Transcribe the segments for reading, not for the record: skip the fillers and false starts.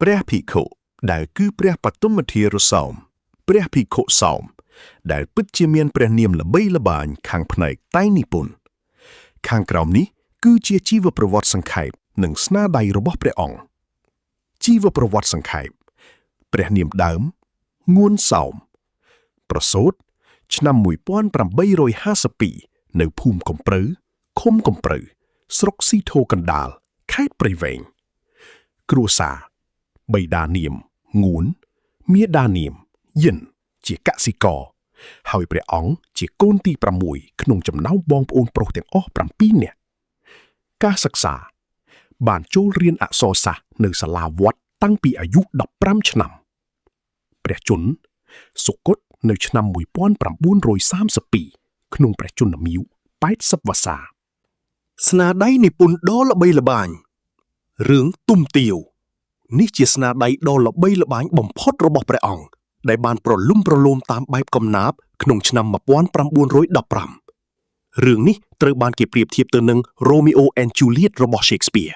ព្រះភិក្ខុដែលគឺព្រះបទុមធារសោមព្រះភិក្ខុសោមដែលពិតជាមានព្រះនាមល្បីល្បាញខាងផ្នែកតែងនិពន្ធខាងក្រោមនេះគឺជាជីវប្រវត្តិសង្ខេបនិងស្នាដៃរបស់ព្រះអង្គជីវប្រវត្តិសង្ខេបព្រះនាមដើមងួនសោមប្រសូតឆ្នាំ1852នៅភូមិកំព្រៅឃុំកំព្រៅស្រុកស៊ីធូកណ្ដាលខេត្តព្រៃវែងគ្រួសារបិតានាមងួនមាតានាមយិនជាកសិករហើយព្រះអង្គជាកូនទី6ក្នុងចំណោមបងប្អូនប្រុសទាំងអស់7នាក់ការសិក្សាបានចូលរៀនអក្សរសាស្ត្រនៅសាលាវត្តតាំងពីអាយុ15ឆ្នាំព្រះជន្មសុគតនៅឆ្នាំ1932ក្នុងព្រះជន្មាយុ80វស្សា ស្នាដៃនិពន្ធដ៏ល្បីល្បាញរឿងទុំទាវនេះជាស្នាដៃដ៏ល្បីល្បាញបំផុតរបស់ព្រះអង្គដែលបានប្រលុំប្រលោមតាមបែបកំណាព្យក្នុងឆ្នាំ1915រឿងនេះត្រូវបានគេប្រៀបធៀបទៅនឹង Romeo and Juliet របស់ Shakespeare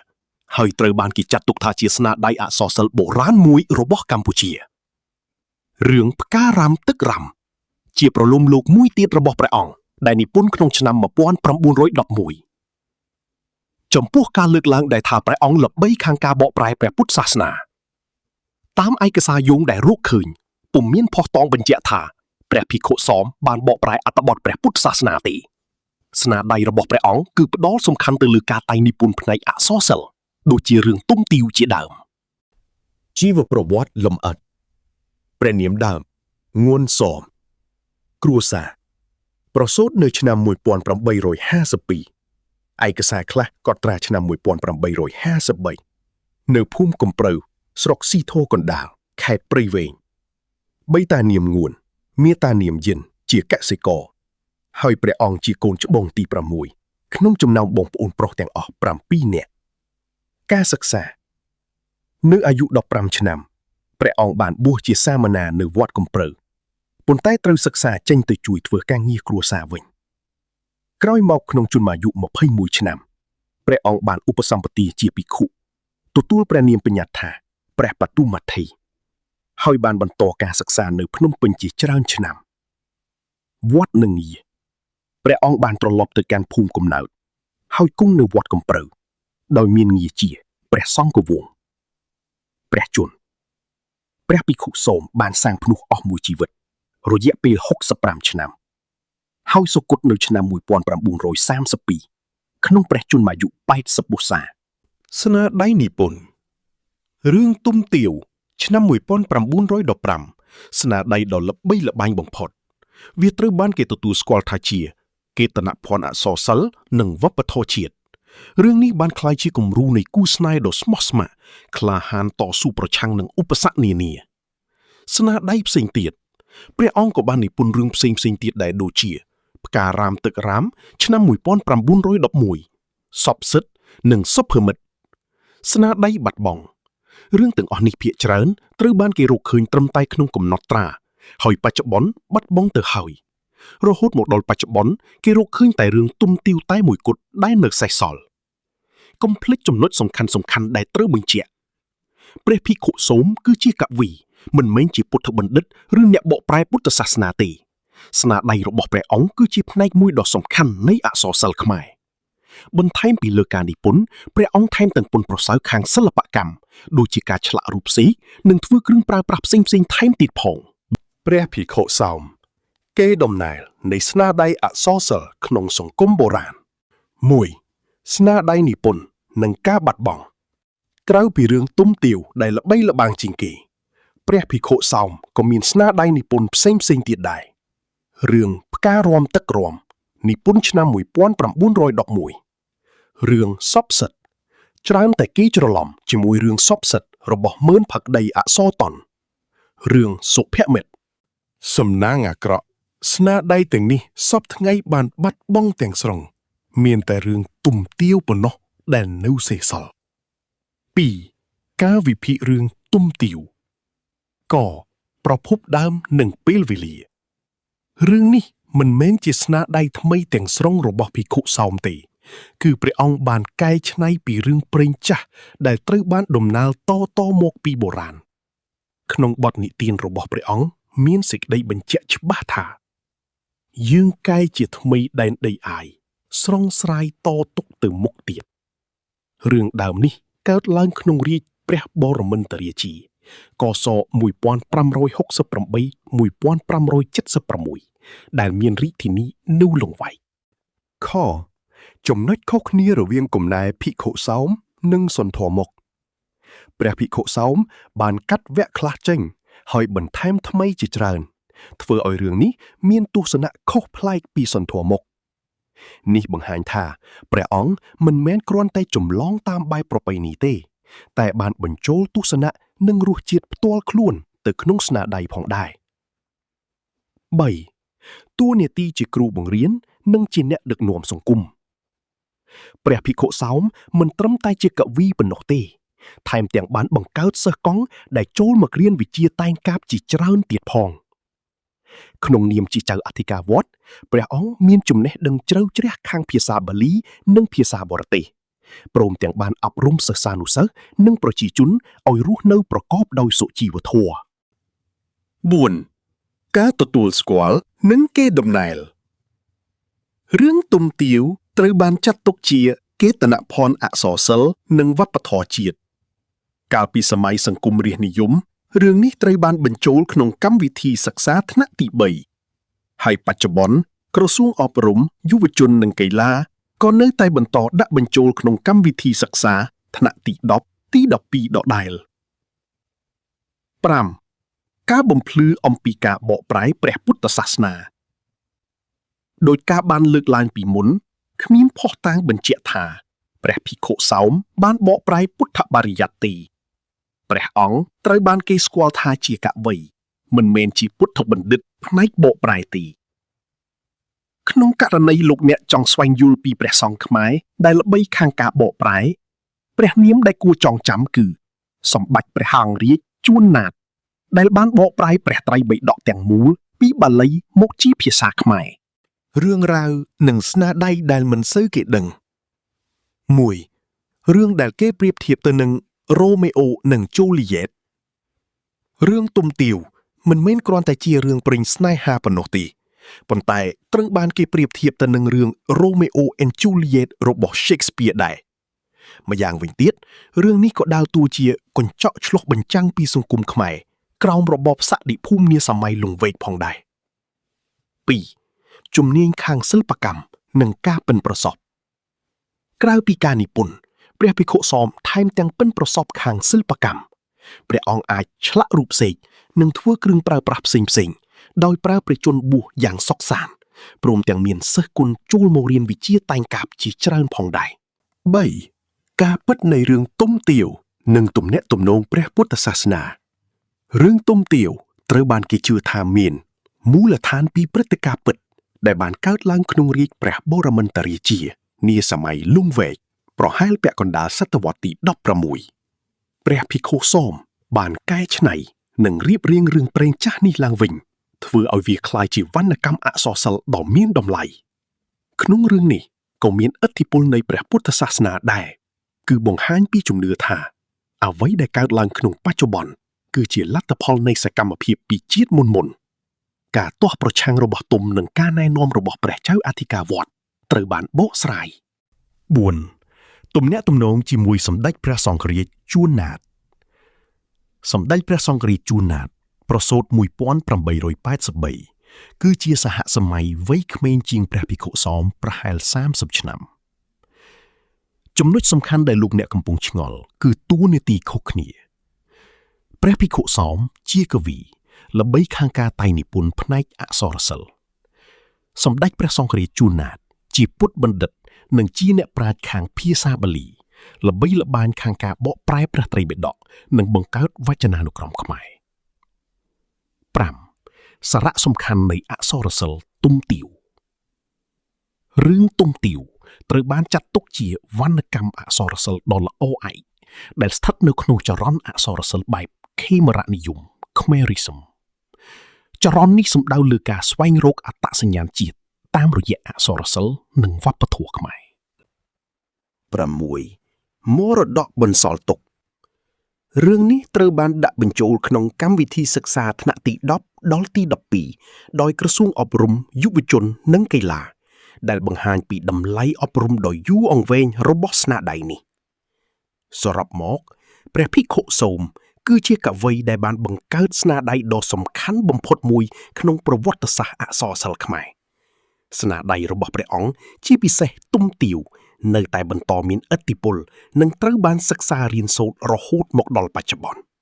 ហើយត្រូវបានគេចាត់ទុកថាជាស្នាដៃអក្សរសិល្ប៍បុរាណមួយរបស់កម្ពុជារឿងផ្ការ៉ាំទឹករ៉ាំជាប្រលោមលោកមួយទៀតរបស់ព្រះអង្គដែលនិពន្ធក្នុងឆ្នាំ1911 ចំពោះការលើកឡើងដែលថាព្រះអង្គល្បីខាងការបកប្រែព្រះពុទ្ធសាសនាតាមឯកសារយោងដែលរកឃើញពុំមានភស្តុតាងបញ្ជាក់ថាព្រះភិក្ខុសមបានបកប្រែអត្ថបទព្រះពុទ្ធសាសនាទេស្នាដៃរបស់ព្រះអង្គគឺផ្ដោតសំខាន់ទៅលើការតែងនិពន្ធផ្នែកអក្សរសិល្ប៍ដូចជារឿងទុំទាវជាដើម ជីវប្រវត្តិលម្អិតព្រះនាមដើមងួនសមគ្រួសារប្រសូតនៅឆ្នាំ1852ឯកសារខ្លះកត់ត្រាឆ្នាំ1853នៅភូមិកំព្រៅស្រុកស៊ីធូកណ្ដាលខេត្តព្រៃវែងបិតានាមងួនមាតានាមយិនជាកសិករហើយព្រះអង្គជាកូនច្បងទី6ក្នុងចំណោមបងប្អូនប្រុសទាំងអស់7នាក់ការសិក្សា នៅអាយុ15ឆ្នាំព្រះអង្គបានបួសជាសាមណានៅវត្តកំព្រៅប៉ុន្តែត្រូវសិក្សាចេញទៅជួយធ្វើការងារគ្រួសារវិញក្រោយមកក្នុងជន្មាយុ21ឆ្នាំព្រះអង្គបានឧបសម្បទាជាភិក្ខុទទួលព្រះនាមបញ្ញត្តិថាព្រះបទុមត្ថីហើយបានបន្តការសិក្សានៅភ្នំពេញជាច្រើនឆ្នាំវត្តនឹងងារព្រះអង្គបានត្រឡប់ទៅកាន់ភូមិកំណើតហើយគង់នៅវត្តកំព្រៅដោយមានងារជាព្រះសង្ឃវង្សព្រះជន្ម ព្រះភិក្ខុសូមបានសាងភ្នោះអស់មួយជីវិតរយៈពេល65ឆ្នាំហើយសុគតនៅឆ្នាំ1932ក្នុងព្រះជន្មាយុ80វស្សា ស្នាដៃនិពន្ធរឿងទុំទាវឆ្នាំ1915ស្នាដៃដ៏ល្បីល្បាញបំផុតវាត្រូវបានគេទទួលស្គាល់ថាជាកេតនភណ្ឌអក្សរសិល្ប៍និងវប្បធម៌ជាតិរឿងនេះបានក្លាយជាគំរូនៃគូស្នេហ៍ដ៏ស្មោះស្ម័គ្រក្លាហានតស៊ូប្រឆាំងនឹងឧបសគ្គនានាស្នាដៃផ្សេងទៀតព្រះអង្គក៏បាននិពន្ធរឿងផ្សេងៗទៀតដែរដូចជាផ្ការ៉ាមទឹករ៉ាមឆ្នាំ1911សពសិទ្ធនិងសុភមិត្ត ស្នាដៃបាត់បង់រឿងទាំងអស់នេះភាគច្រើនត្រូវបានគេរកឃើញត្រឹមតែក្នុងកំណត់ត្រាហើយបច្ចុប្បន្នបាត់បង់ទៅហើយរហូតមកដល់បច្ចុប្បន្នគេរកឃើញតែរឿងទុំទាវតែមួយគត់ដែលនៅសេសសល់កុំភ្លេចចំណុចសំខាន់សំខាន់ដែលត្រូវបញ្ជាក់ព្រះភិក្ខុសូមគឺជាកវីមិនមែនជាពុទ្ធបណ្ឌិតឬអ្នកបកប្រែពុទ្ធសាសនាទេស្នាដៃរបស់ព្រះអង្គគឺជាផ្នែកមួយដ៏សំខាន់នៃអក្សរសិល្ប៍ខ្មែរ បន្ថែមពីលើការនិពន្ធព្រះអង្គថែមទាំងពន់ប្រសើរខាងសិល្បកម្មដូចជាការឆ្លាក់រូបស៊ីនិងធ្វើគ្រឿងប្រើប្រាស់ផ្សេងៗថែមទៀតផង ព្រះភិក្ខុសោមគេដំណែលនៃស្នាដៃអក្សរសិល្ប៍ក្នុងសង្គមបុរាណ1ស្នាដៃនិពន្ធនិងការបាត់បង់ក្រៅពីរឿងទុំទាវដែលល្បីល្បាញជាងគេព្រះភិក្ខុសោមក៏មានស្នាដៃនិពន្ធផ្សេងៗទៀតដែររឿងផ្ការំទឹករំនិពន្ធឆ្នាំ1911រឿងសពសិទ្ធច្រើនតែគេច្រឡំជាមួយរឿងសពសិទ្ធរបស់មឿនផក្តីអក្សរតនរឿងសុភមិត្ត សំណាងអាក្រក់ស្នាដៃទាំងនេះសពថ្ងៃបានបាត់បង់ទាំងស្រុង មានតែរឿងទុំទាវប៉ុណ្ណោះដែលនៅសេសសល់2ការវិភាគរឿងទុំទាវកប្រភពដើមនិងពេលវេលារឿងនេះមិនមែនជាស្នាដៃថ្មីទាំងស្រុងរបស់ភិក្ខុសោមទេ គឺព្រះអង្គបានកែច្នៃពីរឿងព្រេងចាស់ដែលត្រូវបានដំណាលតៗមកពីបុរាណក្នុងបទនិទានរបស់ព្រះអង្គមានសេចក្តីបញ្ជាក់ច្បាស់ថា យើងកែជាថ្មីដែនដីអាយស្រង់ស្រាយតទុកទៅមុខទៀតរឿងដើមនេះកើតឡើងក្នុងរាជព្រះបរមិន្ធរាជាកស1568 1576ដែលមានរាជធានីនៅលង្វែក ខចំណុចខុសគ្នារវាងកំណែភិក្ខុសោមនិងសន្ធមុខព្រះភិក្ខុសោមបានកាត់វគ្គខ្លះចេញ ហើយបន្ថែមថ្មីជាច្រើន ធ្វើឲ្យរឿងនេះមានទស្សនៈខុសប្លែកពីសន្ធមុខនេះបង្ហាញថាព្រះអង្គមិនមែនគ្រាន់តែចម្លងតាមបែបប្រពៃណីទេ តែបានបញ្ចូលទស្សនៈនិងរសជាតិផ្ទាល់ខ្លួនទៅក្នុងស្នាដៃផងដែរ3តួនាទីជាគ្រូបង្រៀននិងជាអ្នកដឹកនាំសង្គមព្រះភិក្ខុសោមមិនត្រឹមតែជាកវីប៉ុណ្ណោះទេ ថែមទាំងបានបង្កើតសិស្សកង់ដែលចូលមករៀនវិជ្ជាតែងកាព្យជាច្រើនទៀតផង ក្នុងនាមជាចៅអធិការវត្តព្រះអង្គមានចំណេះដឹងជ្រៅជ្រះខាងភាសាបាលីនិងភាសាបរទេសព្រមទាំងបានអប់រំសិស្សានុសិស្សនិងប្រជាជនឲ្យរស់នៅប្រកបដោយសុជីវធម៌ 4ការទទួលស្គាល់និងគេដំណែលរឿងទុំទាវត្រូវបានចាត់ទុកជាកេតនភណ្ឌអក្សរសិល្ប៍និងវប្បធម៌ជាតិកាលពីសម័យសង្គមរាស្ត្រនិយមរឿងនេះត្រូវបានបញ្ចូលក្នុងកម្មវិធីសិក្សាថ្នាក់ទី3ហើយបច្ចុប្បន្នក្រសួងអប់រំយុវជននិងកីឡាក៏នៅតែបន្តដាក់បញ្ចូលក្នុងកម្មវិធីសិក្សាថ្នាក់ទី10ទី12ដដែល5ការបំភ្លឺអំពីការបកប្រែព្រះពុទ្ធសាសនាដោយការបានលើកឡើងពីមុនគ្មានភស្តុតាងបញ្ជាក់ថាព្រះភិក្ខុសោមបានបកប្រែពុទ្ធបរិយត្តិទេព្រះអង្គត្រូវបានគេស្គាល់ថាជាកវីមិនមែនជាពុទ្ធបណ្ឌិតផ្នែកបកប្រែទេក្នុងករណីលោកអ្នកចង់ស្វែងយល់ពីព្រះសង្ឃខ្មែរដែលល្បីខាងការបកប្រែព្រះនាមដែលគួរចងចាំគឺសម្ដេចព្រះហង្សរាជជួនណាតដែលបានបកប្រែព្រះត្រៃបិដកទាំងមូលពីបាលីមកជាភាសាខ្មែរ រឿងរ៉ាវនិងស្នាដៃដែលមិនសូវគេដឹង1រឿងដែលគេប្រៀបធៀបទៅនឹងរ៉ូមេអូនិងជូលីយ៉េតរឿងទុំទាវមិនមែនគ្រាន់តែជារឿងព្រេងស្នេហាប៉ុណ្ណោះទេប៉ុន្តែត្រូវបានគេប្រៀបធៀបទៅនឹងរឿង Romeo and Juliet របស់ Shakespeare ដែរម្យ៉ាងវិញទៀតរឿងនេះក៏ដើរតួជាកញ្ចក់ឆ្លុះបញ្ចាំងពីសង្គមខ្មែរក្រោមរបបសក្តិភូមិនាសម័យលង្វែកផងដែរ2ជំនាញខាងសិល្បកម្មនិងការប៉ិនប្រសប់ក្រៅពីការនិពន្ធព្រះភិក្ខុសោមថែមទាំងប៉ិនប្រសប់ខាងសិល្បកម្មព្រះអង្គអាចឆ្លាក់រូបសេកនិងធ្វើគ្រឿងប្រើប្រាស់ផ្សេងៗដោយប្រើព្រះជន្មបួសយ៉ាងសុខសាន្តព្រមទាំងមានសិស្សគុណចូលមករៀនវិជ្ជាតែងកាព្យជាច្រើនផងដែរ3ការពិតនៃរឿងទុំទាវនិងទំនាក់ទំនងព្រះពុទ្ធសាសនារឿងទុំទាវត្រូវបានគេជឿថាមានមូលដ្ឋានពីព្រឹត្តិការណ៍ពិតដែលបានកើតឡើងក្នុងរាជព្រះបរមិន្ធរាជានាសម័យលង្វែកប្រហែលពាក់កណ្ដាលសតវត្សទី16ព្រះភិក្ខុសោមបានកែច្នៃនិងរៀបរៀងរឿងព្រេងចាស់នេះឡើងវិញធ្វើឲ្យវាក្លាយជាវណ្ណកម្មអក្សរសិល្ប៍ដ៏មានតម្លៃក្នុងរឿងនេះក៏មានឥទ្ធិពលនៃព្រះពុទ្ធសាសនាដែរគឺបង្ហាញពីជំនឿថាអ្វីដែលកើតឡើងក្នុងបច្ចុប្បន្នគឺជាលទ្ធផលនៃសកម្មភាពពីជាតិមុនមុនការទាស់ប្រឆាំងរបស់ទុំនិងការណែនាំរបស់ព្រះចៅអធិការវត្តត្រូវបានបកស្រាយ4ទំនាក់ទំនងជាមួយសម្ដេចព្រះសង្ឃរាជជួនណាតសម្ដេចព្រះសង្ឃរាជជួនណាតប្រសូត1883គឺជាសហសម័យវ័យក្មេងជាងព្រះភិក្ខុសោមប្រហែល30ឆ្នាំចំណុចសំខាន់ដែលលោកអ្នកកំពុងឆ្ងល់គឺតួនាទីខុសគ្នាព្រះភិក្ខុសោមជាកវីល្បីខាងការតែងនិពន្ធផ្នែកអក្សរសិល្ប៍សម្ដេចព្រះសង្ឃរាជជួនណាតជាពុទ្ធបណ្ឌិតនិងជាអ្នកប្រាជ្ញខាងភាសាបាលីល្បីល្បាញខាងការបកប្រែព្រះត្រៃបិដកនិងបង្កើតវចនានុក្រមខ្មែរ5សារៈសំខាន់នៃអក្សរសិល្ប៍ទុំទាវរឿងទុំទាវត្រូវបានចាត់ទុកជាវណ្ណកម្មអក្សរសិល្ប៍ដ៏ល្អឯកដែលស្ថិតនៅក្នុងចរន្តអក្សរសិល្ប៍បែបខេមរនិយម Khmerism ចរន្តនេះសំដៅលើការស្វែងរកអត្តសញ្ញាណជាតិតាមរយៈអក្សរសិល្ប៍និងវប្បធម៌ខ្មែរ 6មរតកបន្សល់ទុករឿងនេះត្រូវបានដាក់បញ្ចូលក្នុងកម្មវិធីសិក្សាថ្នាក់ទី10ដល់ទី12ដោយក្រសួងអប់រំយុវជននិងកីឡា ដែលបង្ហាញពីតម្លៃអប់រំដ៏យូរអង្វែងរបស់ស្នាដៃនេះសរុបមកព្រះភិក្ខុសោមគឺជាកវីដែលបានបង្កើតស្នាដៃដ៏សំខាន់បំផុតមួយក្នុងប្រវត្តិសាស្ត្រអក្សរសិល្ប៍ខ្មែរស្នាដៃរបស់ព្រះអង្គជាពិសេសទុំទាវនៅតែបន្តមានឥទ្ធិពលនិងត្រូវបានសិក្សារៀនសូត្ររហូតមកដល់បច្ចុប្បន្ន។